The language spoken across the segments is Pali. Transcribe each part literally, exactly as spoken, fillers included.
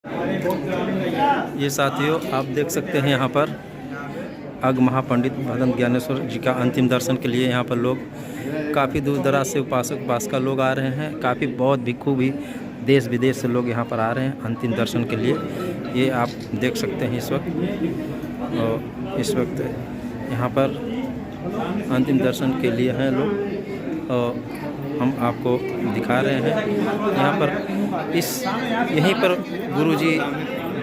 ये साथियों, आप देख सकते हैं यहाँ पर अग महापंडित भगत ज्ञानेश्वर जी का अंतिम दर्शन के लिए यहाँ पर लोग काफ़ी दूर दराज से उपासक उपासिका लोग आ रहे हैं। काफ़ी बहुत भिक्षु भी देश विदेश से लोग यहाँ पर आ रहे हैं अंतिम दर्शन के लिए। ये आप देख सकते हैं इस वक्त, और इस वक्त यहाँ पर अंतिम दर्शन के लिए हैं लोग, और हम आपको दिखा रहे हैं। यहाँ पर इस, यहीं पर गुरुजी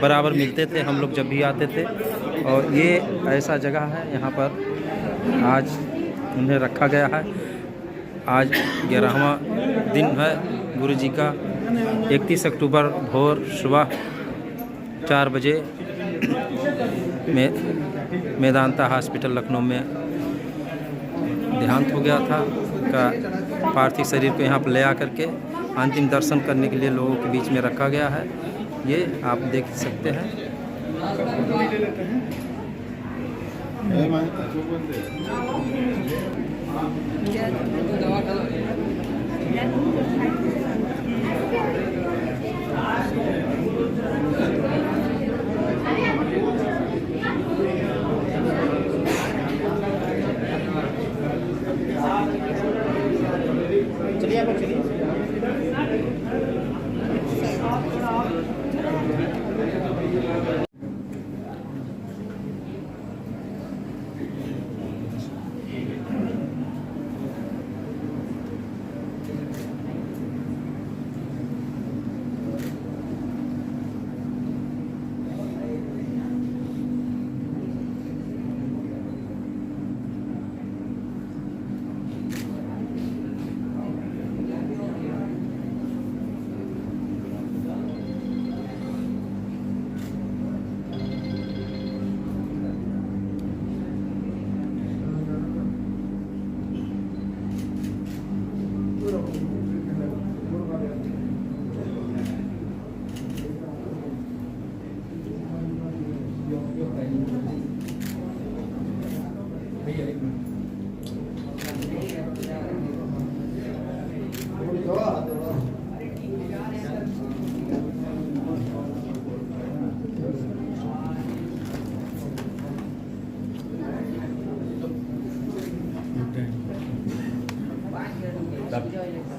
बराबर मिलते थे हम लोग जब भी आते थे, और ये ऐसा जगह है, यहाँ पर आज उन्हें रखा गया है। आज ग्यारहवाँ दिन है गुरुजी का। इकतीस अक्टूबर भोर सुबह चार बजे में मेदांता हॉस्पिटल लखनऊ में देहांत हो गया था। का पार्थिव शरीर को यहाँ पर ले आकर के अंतिम दर्शन करने के लिए लोगों के बीच में रखा गया है। ये आप देख सकते हैं।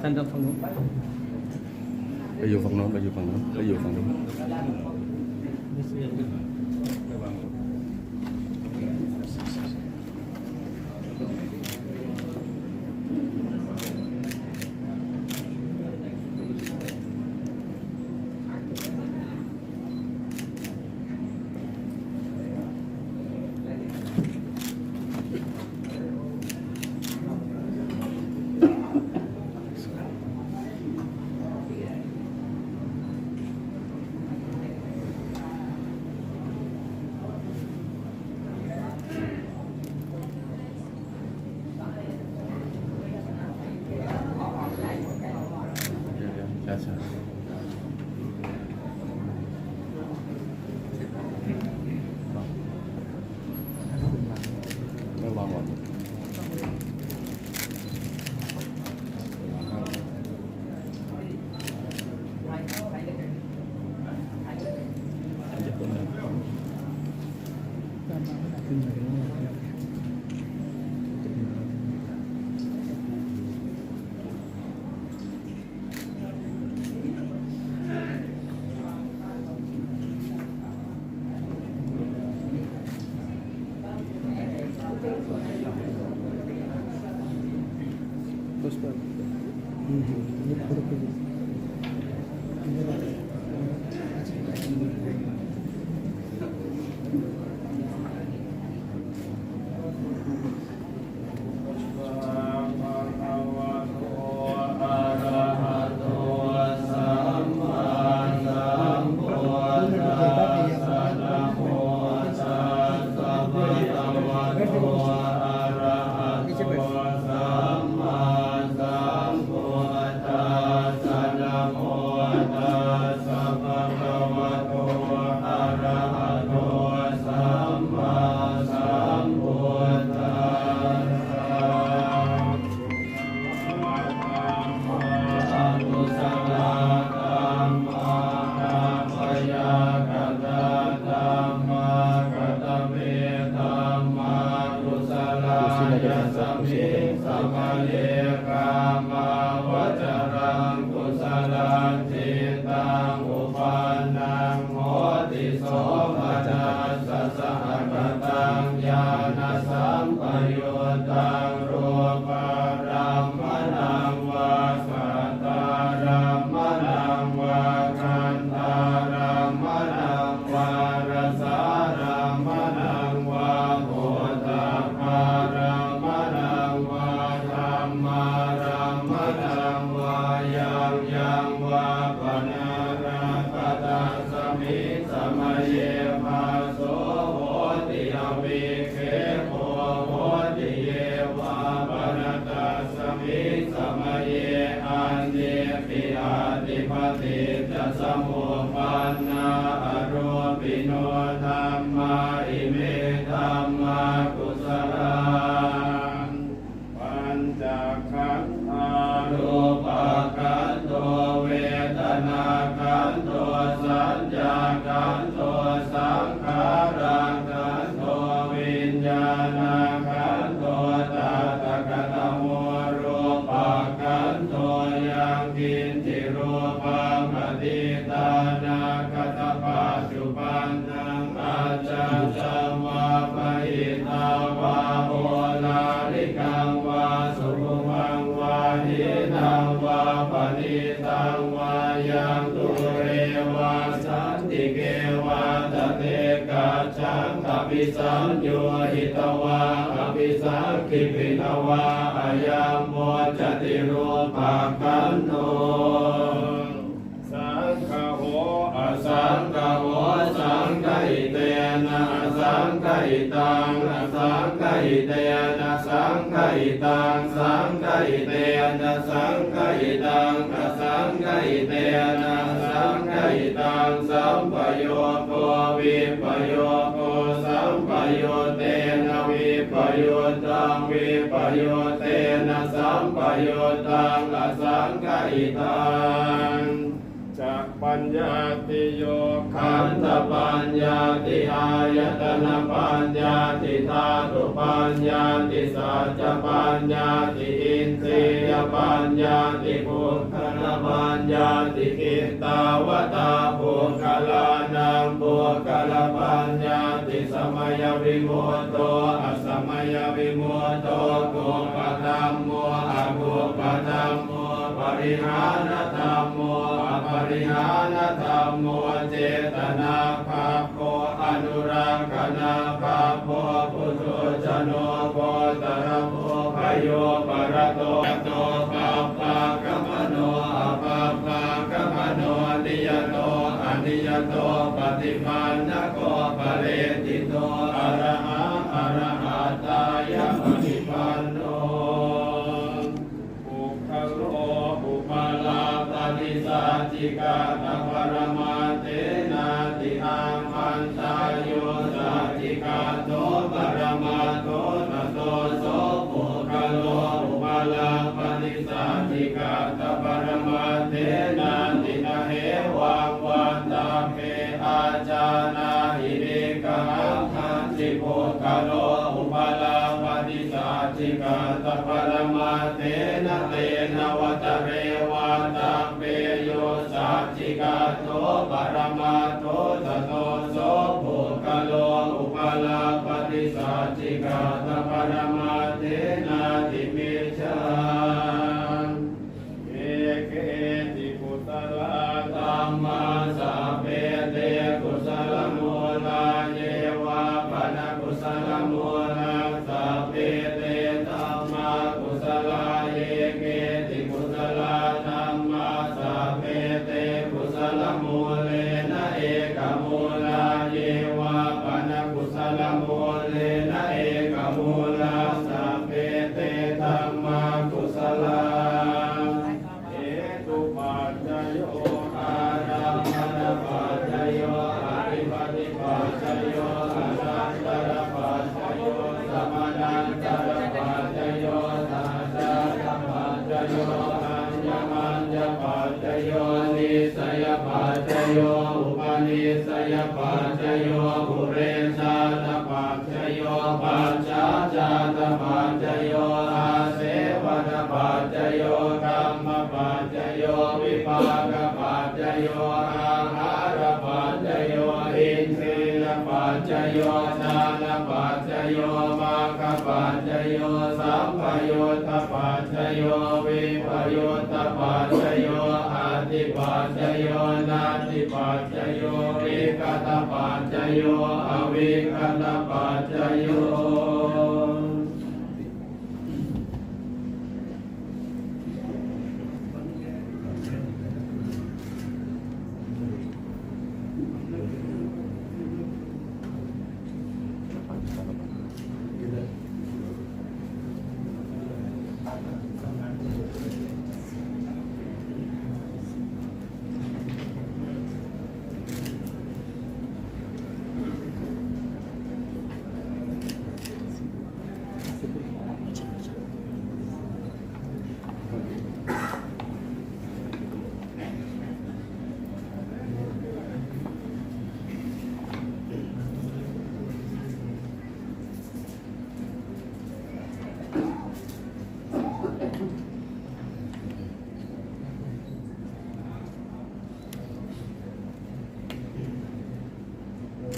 Sandal phone. Bây giờ phần nó, bây giờ phần nó, bây giờ phần nó. Yasmiṃ samaye kāmāvacaraṃ kusalaṃ cittaṃ uppannaṃ hoti somanassasahagataṃ ñāṇasampayuttaṃ rūpārammaṇaṃ vā saddārammaṇaṃ vā gandhārammaṇaṃ vā rasārammaṇaṃ vā phoṭṭhabbārammaṇaṃ vā dhammārammaṇaṃ vā yaṃ yaṃ vā panārabbha tasmiṃ samaye phasso hoti avikkhepo hoti ye vā pana tasmiṃ samaye aññepi atthi paṭiccasamuppannā arūpino dhammā ime dhammā kusalā. Pañcakkhandhā rūpakkhandho vedanākkhandho saññākkhandho saṅkhārakkhandho viññāṇakkhandho. Tattha katamo rūpakkhandho? Yaṅkiñci rūpaṃ atītānāgatapaccuppannaṃ ajjhattaṃ vā bahiddhā vā oḷārikaṃ vā sukhumaṃ vā hīnaṃ vā paṇītaṃ vā yaṃ dūre vā santike vā tadekajjhaṃ abhisaññūhitvā abhisaṅkhipitvā ayaṃ vuccati rūpakkhandho. Saṅgaho asaṅgaho saṅgahitena asaṅgahitaṃ asaṅgahitena saṅgahitaṃ saṅgahitena saṅgahitaṃ asaṅgahitena asaṅgahitaṃ sampayogo vippayogo sampayuttena vippayuttaṃ vippayuttena sampayuttaṃ asaṅgahitaṃ. Ca paññattiyo khandhapaññatti āyatanapaññatti dhātupaññatti saccapaññatti indriyapaññatti puggalapaññatti. Kittāvatā puggalānaṃ puggalapaññatti? Samayavimutto asamayavimutto kuppadhammo akuppadhammo parihānadhammo aparihānadhammo cetanābhabbo anurakkhanābhabbo puthujjano gotrabhū bhayūparato pabbāgamano apabbāgamano niyato aniyato paṭipannako phaleṭṭhito arahā arahattāya paṭipanno. Puggalo upalabbhati saccikaṭṭhaparamatthenāti. Āmantā. Yo saccikaṭṭho paramattho tato so puggalo upalabbhati saccikaṭṭhaparamatthenāti. Na hevaṃ vattabbe. Ājānāhi niggahaṃ. Hañci puggalo upalabbhati saccikaṭṭhaparamatthenāti, tena vata re vattabbe. Yo saccikaṭṭho paramattho tato so puggalo upalabbhati saccikaṭṭhaparamatthenāti micchā. Ye keci kusalā dhammā sabbe te kusalamūlā. Ye vā pana kusalamūlā sabbe te dhammā kusalā. Ye keci kusalā dhammā sabbe te kusalamūlena ekamūlā. Ye vā pana kusalamūlena ekamūlā paccayo, āsevanapaccayo, kammapaccayo, vipākapaccayo, āhārapaccayo, indriyapaccayo, jhānapaccayo, maggapaccayo, sampayuttapaccayo, vippayuttapaccayo, atthipaccayo, natthipaccayo, vigatapaccayo, avigatapaccayo.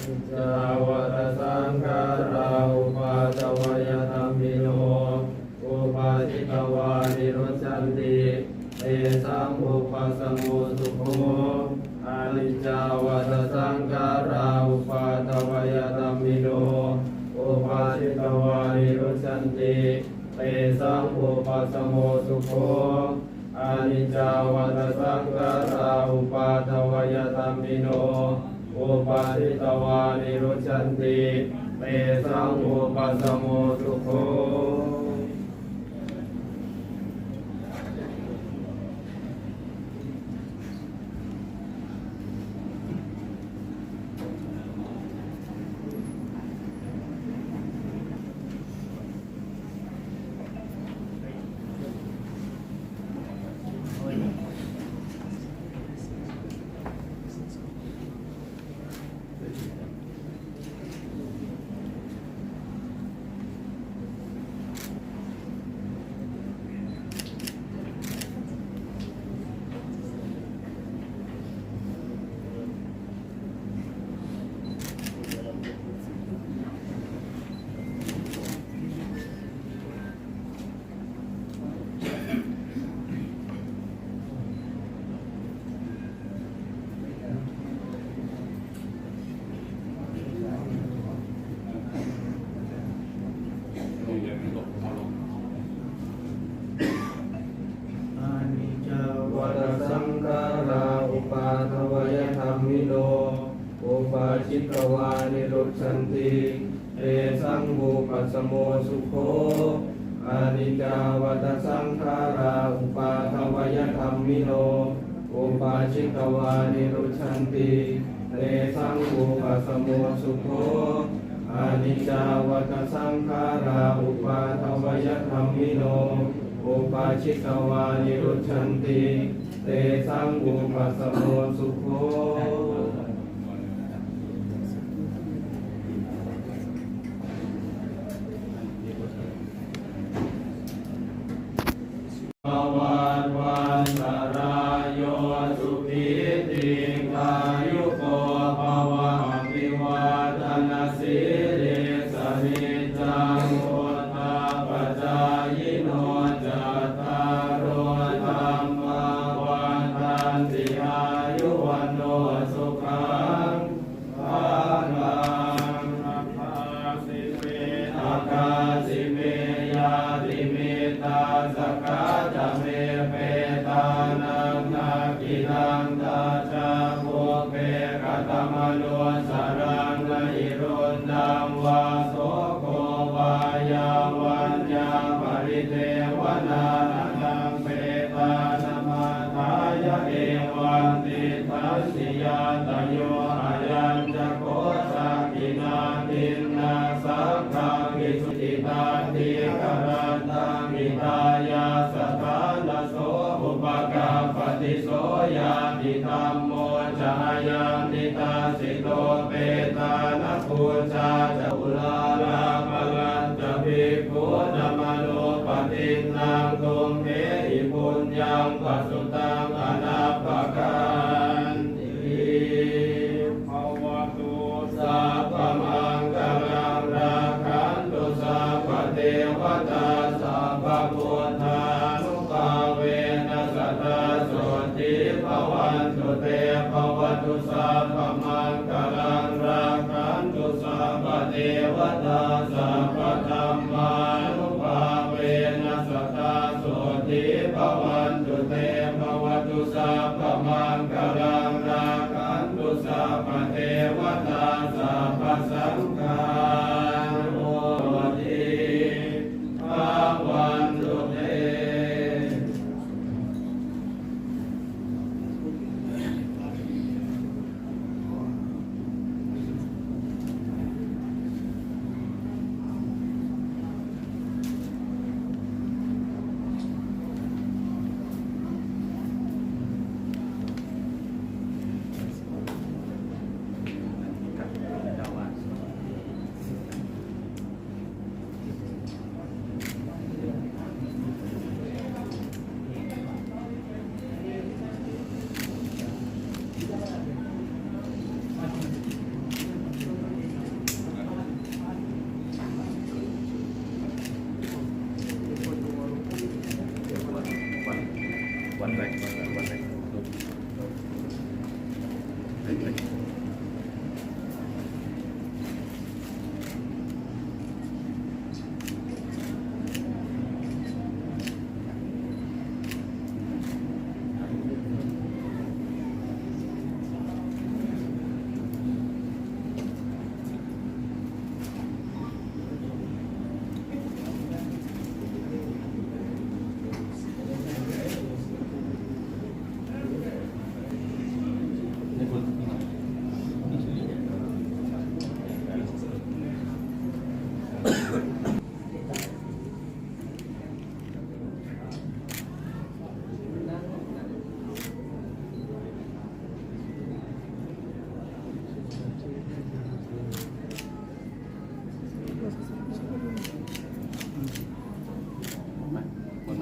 Aniccā vata saṅkhārā, uppādavayadhammino, uppajjitvā nirujjhanti, tesaṃ vūpasamo sukho. Aniccā vata saṅkhārā, uppādavayadhammino, uppajjitvā nirujjhanti, tesaṃ vūpasamo sukho. Aniccā vata saṅkhārā, uppādavayadhammino, uppajjitvā nirujjhanti, tesaṃ vūpasamo sukho. Aniccā vata saṅkhārā, uppādavayadhammino, uppajjitvā nirujjhanti, tesaṃ vūpasamo sukho. Aniccā vata saṅkhārā, uppādavayadhammino, uppajjitvā nirujjhanti, tesaṃ vūpasamo sukho. Aniccā vata saṅkhārā, uppādavayadhammino, uppajjitvā nirujjhanti, tesaṃ vūpasamo sukho. Bhavatvantarāyo sukhī dīghāyuko bhava. Abhivādanasīlissa niccaṃ vuḍḍhāpacāyino cattāro dhammā vaḍḍhanti āyu vaṇṇo sukhaṃ balaṃ. Adāsi me akāsi me ñātimittā sakhā ca me petānaṃ dakkhiṇaṃ dajjā pubbe katamanussaraṃ. Na hi ruṇṇaṃ vā soko vā yā vaññā paridevanā, na taṃ petānamatthāya evaṃ tiṭṭhanti ñātayo. Ayañca kho dakkhiṇā dinnā saṅghaṃ visuddhijutimittā dīgharattaṃ hitāyassa ṭhānaso upakappati. So ñātidhammo ca ayaṃ nidassito, petāna pūjā ca uḷārā balañca bhikkhū Anuppadinnaṃ tumhehi puññaṃ pasutaṃ anappakanti. Bhavatu sabbamaṅgalaṃ, rakkhantu sabbadevatā, sabbabuddhānubhāvena sadā sotthī bhavantu te. Bhavatu sabbamaṅgalaṃ, rakkhantu sabbadevatā, sabbadhammānubhāvena sadā sotthī bhavantu te. Bhavatu sabbamaṅgalaṃ, rakkhantu sabbadevatā, sabbasaṅghānubhāvena sadā sotthī bhavantu te.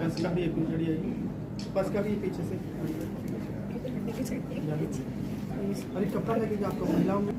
बस का भी एक मिनट खड़ी आइए। बस का भी पीछे से। अरे कपड़ा लगेगा आपको महिलाओं में।